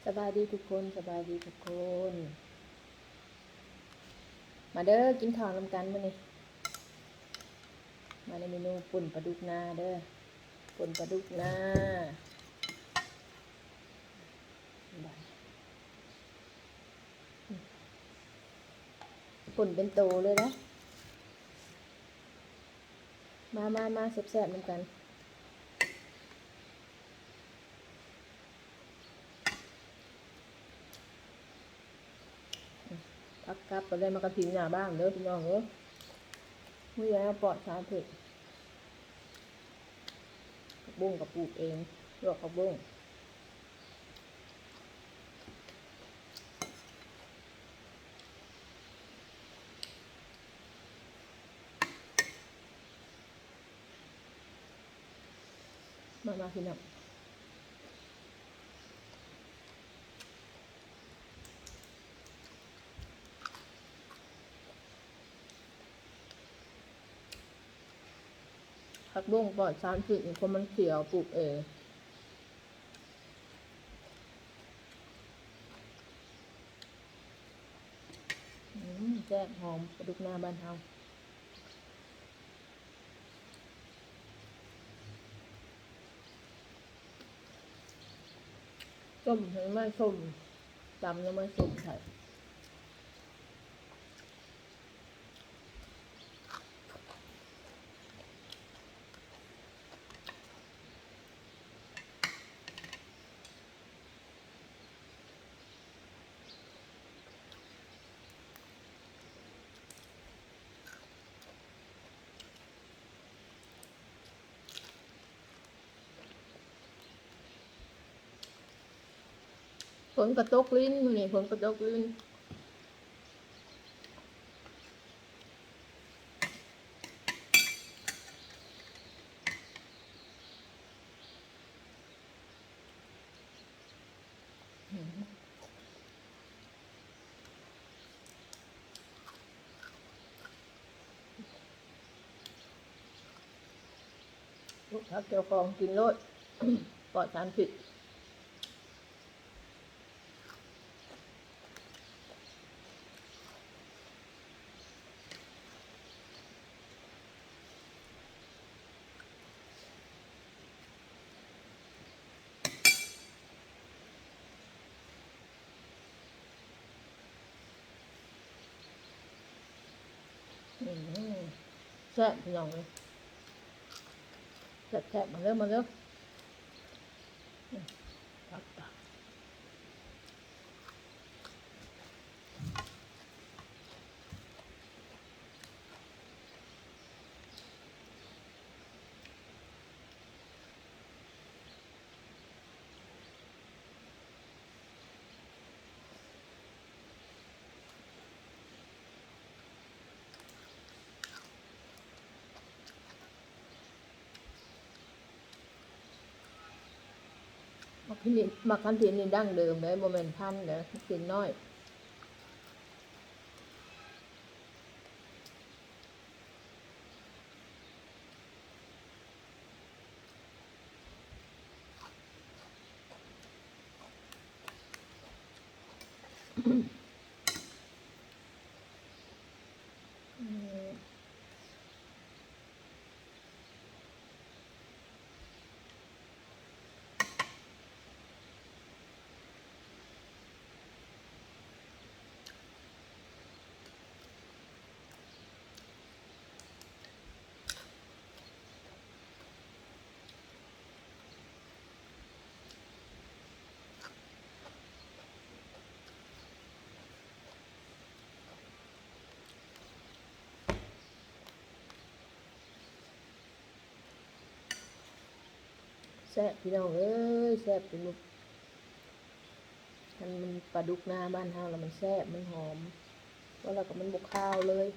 ສະບາຍດີທຸກຄົນ ສະບາຍດີທຸກຄົນ ມາເດີ ກິນເຂົ້ານຳກັນມື້ນີ້ ມາໃນເມນູປົ່ນປາດຸກນາເດີ ປົ່ນປາດຸກນາ ປົ່ນເປັນໂຕເລີຍນະ ມາ ມາ ມາ ແຊບໆ ນຳກັນ. ຜັກກັບກໍໄດ້ມາກະທິນໜ້າບ້ານເດີພີ່ນ້ອງເອີຍ ມີແລ້ວປອດສານພິດ ຜັກບຸ້ງກໍປູກເອງ ລວກຜັກບຸ້ງ. ມາ ມາ ພີ່ນ້ອງ ຜັກບຸ້ງປອດສານພິດ ເພາະມັນຂຽວ ປູກເອງ. ອືມ ແຊບ ຫອມປາດຸກນາບ້ານເຮົາ. ຕົ້ມໜໍ່ໄມ້ສົ້ມ ຕຳໜໍ່ໄມ້ສົ້ມໃສ່. ຝົນກະຕົກລິນ ມື້ນີ້ຝົນກະຕົກລິນ. ລູກພັກເຈົ້າຂອງກິນໂລດ ປອດສານພິດ. ອືມ ແຊບພີ່ນ້ອງເອີຍ ແຊບໆ ມາເດີ ມາເດີ. ອືມ ໝາກຂະທິນນີ້ ໝາກຂະທິນນີ້ດັ້ງເດີມເດ້ ບໍ່ແມ່ນພັນເດ້ ຂະທິນນ້ອຍ. ແຊບພີ່ນ້ອງເອີຍ ແຊບ ເປັນໝູ່ ຄັນມັນປາດຸກນາບ້ານເຮົາລະມັນແຊບ ມັນຫອມ ເວົ້າແລ້ວກໍມັນບໍ່ຄາວເລີຍ.